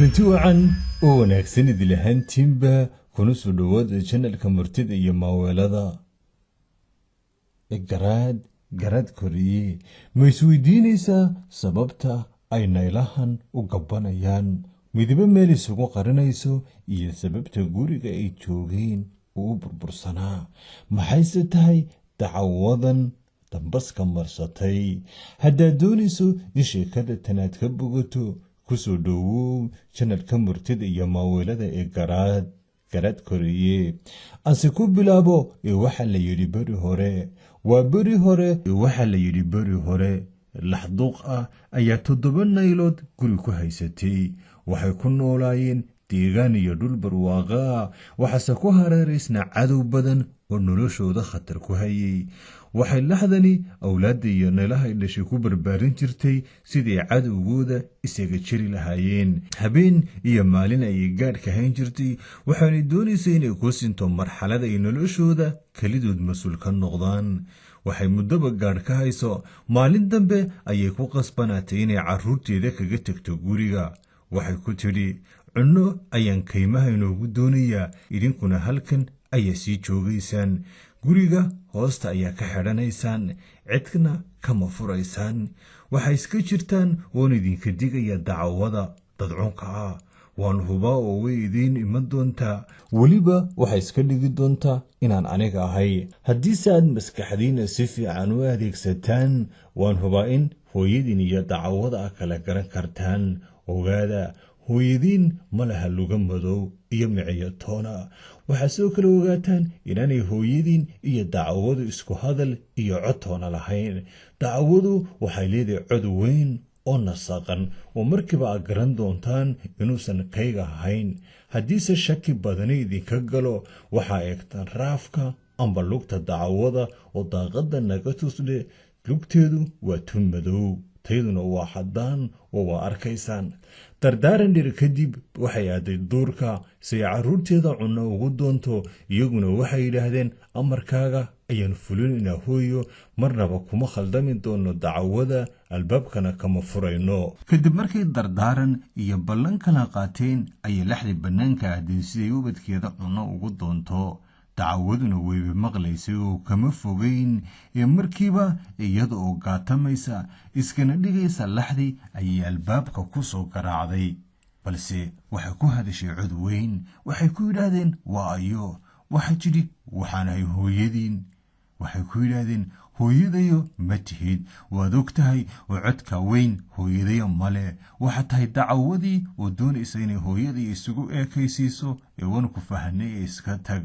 Kulanti wacan oo wanaagsan idil ahaantiinba, kuna soo dhowaada channelka Murtida iyo Maaweelada. Garaad Garaad Koriye, ma isweydiinaysaa sababta ay naylahan u gabbanayaan, midibo meel isugu qarinayso, iyo sababta guriga ay joogeen uu u burbursanaa? Maxayse tahay dacawadan dambaska marsatay? Haddaad doonayso in sheekada tanaad ka bogato, kusoo dhowow channelka Murtida iyo Maaweelada ee Garaad Garaad Koriye. Ase ku bilaabo ee waxaa la yidhi beri hore, waa beri hore, waxaa la yidhi beri hore laxduuq ah ayaa 7 naylood guri ku haysatay. Waxay ku noolaayeen deegaan iyo dhul barwaaqaa, waxaase ku hareeraysnaa cadow badan oo noloshooda khatar ku hayay. Waxay laxdani awlaadda iyo naylahay dhashay ku barbaarin jirtay sidii cadowgooda isaga jiri lahaayeen. Habeen iyo maalin ayay gaadhka hayn jirtay, waxaanay doonaysay inay ku sinto marxalad ay noloshooda kelidood mas-uul ka noqdaan. Waxay muddoba gaadh ka hayso, maalin dambe ayay ku qasbanaatay inay carruurteeda kaga tegto guriga. Waxay ku tidhi: "Cunno ayaan kaymaha inoogu doonayaa, idinkuna halkan ayaa sii joogaysaan, guriga hoosta ayaa ka xidhanaysaan, cidna kama furaysaan. Waxay iska jirtaan oon idinka digaya dacwada dadcunka ah. Waan hubaa oo way idiin iman doontaa, weliba waxay iska dhigi doontaa inaan aniga ahay. Haddiise aad maskaxdiina si fiican u adeegsataan, waan hubaa in hooyadiin iyo dacwada ah kala garan kartaan. Ogaada, hooyadiin ma laha luga madow iyo miciyo toona. Waxaad sidoo kale ogaataan inaanay hooyadiin iyo dacwadu isku hadal iyo cod toona lahayn. Dacwadu waxay leedahay cod weyn oo nasaqan oo markiiba aad garan doontaan inuusan kayga ahayn. Haddiise shaki badani idinka galo, waxaa eegtaan raafka amba lugta dacwada oo daaqadda naga tusle. Lugteedu waa tun madow, tayduna waa xadaan oo waa arkaysaan." Dardaaran dhir kadib waxay aaday duurka si ay carruurteeda cunno ugu doonto. Iyaguna waxay yidhaahdeen: "Amarkaaga ayaan fulinaynaa hooyo, marnaba kuma khaldami doono dacwada, albaabkana kama furayno." Kadib markay dardaaran iyo ballan kala qaateen, ayay laxdii bannaanka aadeen siday ubadkeeda cunno ugu doonto. Dacwaduna weyba maqlaysay oo kama fogeyn ee markiiba iyada oo gaatamaysa, iskana dhigaysa laxdii, ayay albaabka ku soo garaacday, balse waxay ku hadashay cod weyn. Waxay ku yidhaahdeen: "Waa ayo?" Waxay tidhi: "Waxaanahay hooyadiin." Waxay ku yidhaahdeen: "Hooyadayo ma tihid, waad og tahay oo codka weyn hooyadayo male. Waxaad tahay dacawadii oo doonaysa inay hooyadii isugu eekaysiiso ee waan ku fahanay ee iska tag."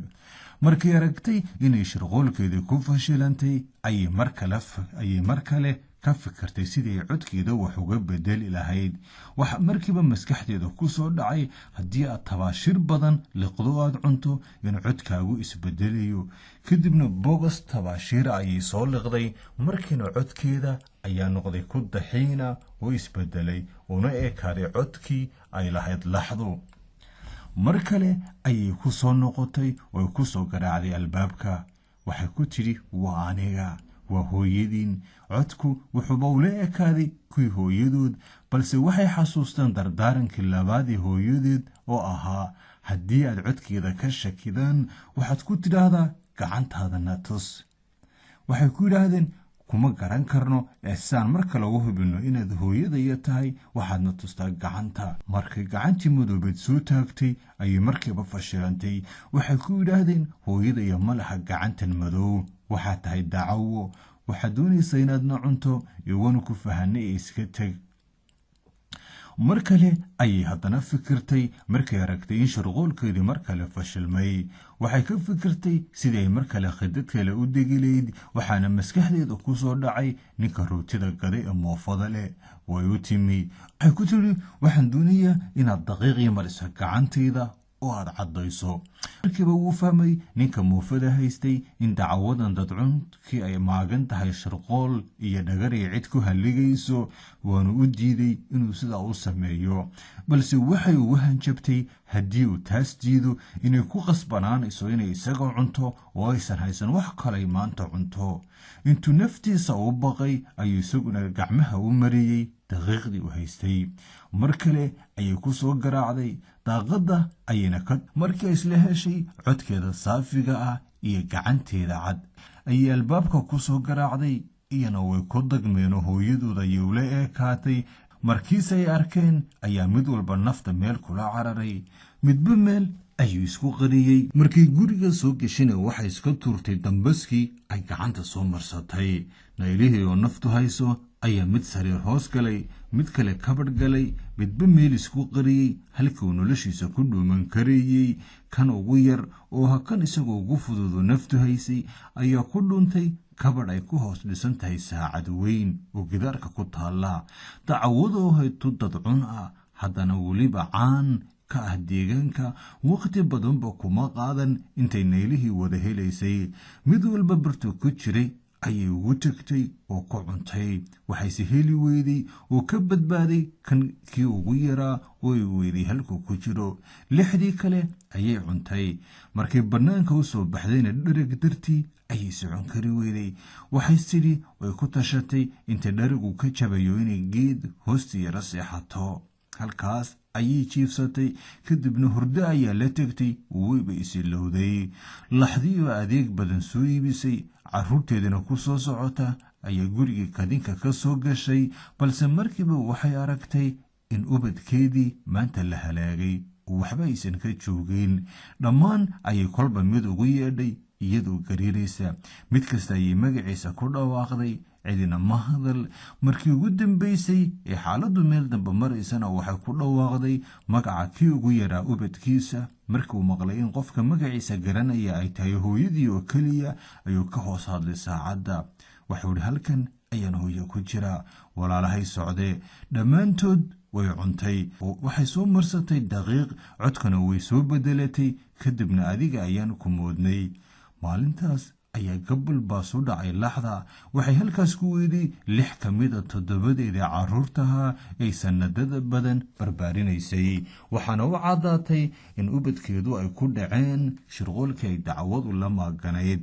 Markay aragtay inay shirqoolkeedii ku fashilantay, ayay mar kale ka fikirtay sidii ay codkeeda wax uga bedeli lahayd. Waxa markiiba maskaxdeeda ku soo dhacay haddii aad tabaashir badan liqdo, aad cunto, in codkaagu isbedelayo. Kadibna bogos tabaashiira ayay soo liqday. Markiina codkeeda ayaa noqday ku daxiina oo isbedelay, una ekaaday codkii ay lahayd laxdu. Mar kale ayay ku soo noqotay oo ay ku soo garaacday albaabka. Waxay ku tidhi: "Waa aniga, waa hooyadiin." Codku wuxuuba ula ekaaday kuwii hooyadood, balse waxay xasuustaan dardaarankii labaadii hooyadeed oo ahaa: "Haddii aad codkeeda ka shakidaan, waxaad ku tidhaahdaa gacantaadana tus." Waxay ku yidhaahdeen: "Kuma garan karno ee siaan mar kale ugu hubinno inaad hooyadaya tahay, waxaadna tustaa gacanta." Markay gacantii madoobeed soo taagtay, ayay markiiba fashilantay. Waxay ku yidhaahdeen: "Hooyadaya ma laha gacantan madow, waxaad tahay dacawo, waxaad doonaysaa inaadna cunto ee waanu ku fahanay ee iska teg." Mar kale ayay haddana fikirtay. Markay aragtay in shirqoolkeedii mar kale fashilmay, waxay ka fikirtay sidii ay mar kale khidad kale u degi layd. Waxaana maskaxdeeda ku soo dhacay ninka rootida gada ee moofada leh. Way u timi, waxay ku tidhi: "Waxaan doonayaa inaad daqiiqii mariso gacantayda oo aad caddayso." Markiiba wuu fahmay ninka muufada haystay in dacawadan dadcunkii ay maagan tahay shirqool iyo dhagaray cid ku halligayso, waanu u diiday inuu sidaa u sameeyo. Balse waxay ugu hanjabtay haddii uu taas diido inay ku qasbanaanayso inay isaga cunto, oo aysan haysan wax kalay maanta cunto. Intuu naftiisa u baqay ayuu isaguna gacmaha u mariyey daqiiqdii u haystay. Mar kale ayay ku soo garaacday daaqadda, ayayna ka markii isla heshay codkeeda saafiga ah iyo gacanteeda cad ayay albaabka ku soo garaacday. Iyana way ku dagmeenoo hooyadooda ayay ula eekaatay. Markiise ay arkeen ayaa mid walba nafta meel kula cararay, midba meel ayuu isku qariyey. Markay guriga soo geshina waxay iska tuurtay dambaskii ay gacanta soo marsatay. Naylihii oo naftu hayso ayaa mid sariir hoos galay, mid kale kabadh galay, midba meel isku qariyey halkii uu noloshiisa ku dhuuman karayey. Kan ugu yar oo ha kan isagoo ugu fududu naftu haysay ayaa ku dhuuntay kabadh ay ku hoos dhisan tahay saacad weyn oo gidaarka ku taalla. Dacawadoo haytu dadcun ah, haddana weliba caan ka ah deegaanka, waqti badanba kuma qaadan intay naylihii wada helaysay. Mid walba bartuu ku jiray ayay ugu tegtay oo ku cuntay. Waxayse heli weyday oo ka badbaaday kan kii ugu yaraa oo ay weyday halkuu ku jiro. 6dii kale ayay cuntay. Markay bannaanka u soo baxdayna dhereg dartii ayay socon kari weyday. Waxay tidhi way ku tashatay inta dherigu ka jabayo inay geed hoosti yara seexato. Halkaas ayay jiifsatay, kadibna hurdo ayaa la tegtay, weyba isilowday. Laxdii oo adeeg badan soo iibisay, carruurteedana ku soo socota, ayaa gurigii kadinka ka soo gashay. Balse markiiba waxay aragtay in ubadkeedii maanta la halaagay oo waxba aysan ka joogin. Dhammaan ayay kolba mid ugu yeedhay iyadoo gariiraysa. Mid kasta ayay magaciisa ku dhawaaqday, cidina ma hadal. Markii ugu dambaysay ee xaaladdu meel dambe maraysana waxay ku dhawaaqday magaca kii ugu yaraa ubadkiisa. Markii uu maqlay in qofka magaciisa garanaya ay tahay hooyadii oo keliya ayuu ka hoos hadlay saacadda. Waxuu idhi, halkan ayaan hooyo ku jiraa, walaalahay socdee. Dhammaantood way cuntay. Waxay soo marsatay daqiiq, codkana way soo bedelatay, kadibna adiga ayaan ku moodnay. Maalintaas ayaa gabal baas u dhacay laxda. Waxay halkaas ku weyday 6 ka mida 7deedii carruurtaha ay sanadada badan barbaarinaysay, waxaana u caddaatay in ubadkeedu ay ku dhaceen shirqoolkii ay dacwadu la maaganayd.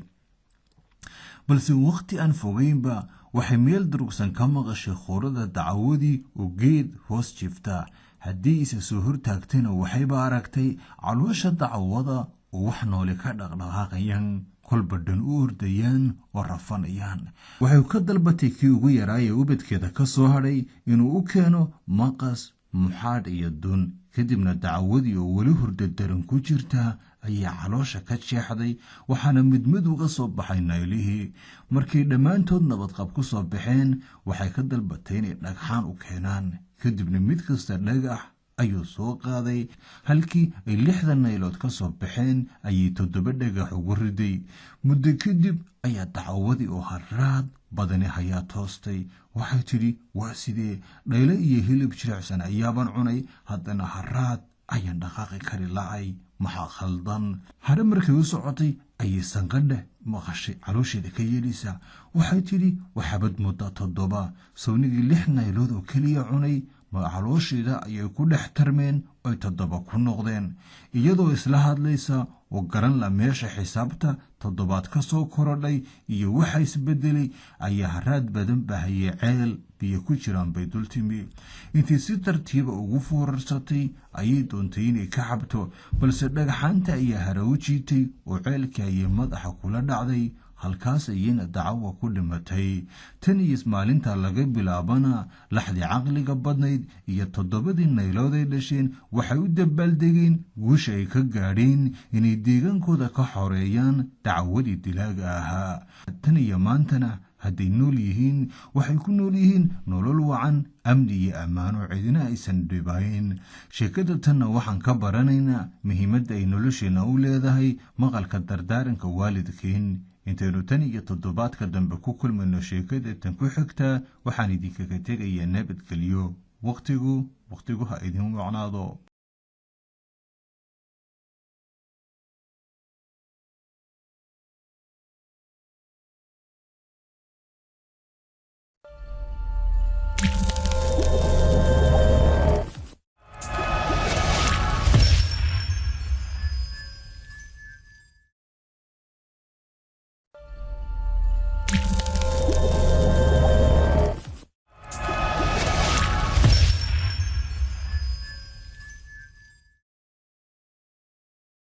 Balse wakhti aan fogeynba waxay meel durugsan ka maqashay khuurada dacwadii oo geed hoos jiifta. Haddii isa soo hortaagtayna waxayba aragtay caloosha dacwada oo wax noole ka dhaqdhaqaaqayaan, kolba dhan u ordayaan oo rafanayaan. Waxay ka dalbatay kii ugu yaraayee ubadkeeda ka soo hadhay inuu u keeno maqas, muxaadh iyo dun. Kadibna dacwadii oo weli hurda daran ku jirta ayay caloosha ka jeexday, waxaana mid mid uga soo baxay naylihii. Markay dhammaantood nabadqab ku soo baxeen waxay ka dalbatay inay dhagxaan u keenaan. Kadibna mid kasta dhagax ayuu soo qaaday. Halkii ay 6da naylood ka soo baxeen ayay 7 dhagax ugu riday. Muddo kadib ayaa dacwadii oo haraad badani hayaa toostay. Waxay tidhi, waa sidee? Dhayle iyo hilib jilicsan ayaaban cunay, haddana haraad ayaan dhaqaaqi kari la'ay, maxaa khaldan? Hare markay u socotay ayay sanqadha maqashay caloosheeda ka yeelaysa. Waxay tidhi, waxaabad muddaa 7, sawnigii 6 naylood oo keliya cunay, ma caloosheeda ayay ku dhex tarmeen oy 7 ku noqdeen? Iyadoo isla hadlaysa oo garan la meesha xisaabta 7aad ka soo korodhay iyo waxa isbedelay ayaa haraad badan bahayay ceel biyo ku jiraan bay dul timi. Intii si tartiiba ugu foorarsatay ayay doontay inay ka cabto, balse dhagxaanta ayaa hare u jiitay oo ceelkii ayay madaxa kula dhacday. Halkaas ayayna dacawa ku dhimatay. Tan iyo maalinta laga bilaabana laxdii caqliga badnayd iyo 7dii naylood ay dhasheen waxay u dabaaldegeen guusha ay ka gaadheen inay deegaankooda ka xoreeyaan dacwadii dilaaga ahaa. Tan iyo maantana hadday nool yihiin waxay ku nool yihiin nolol wacan, amni iyo ammaano, cidina aysan dhibayn. Sheekada tanna waxaan ka baranaynaa muhiimadda ay nolosheenna u leedahay maqalka dardaaranka waalidkeen. Intaynu tan iyo toddobaadka dambe ku kulmayno sheekada tan ku xigtaa, waxaan idinkaga tegayaa nabadgelyo. Waqtigu ha idin wacnaado.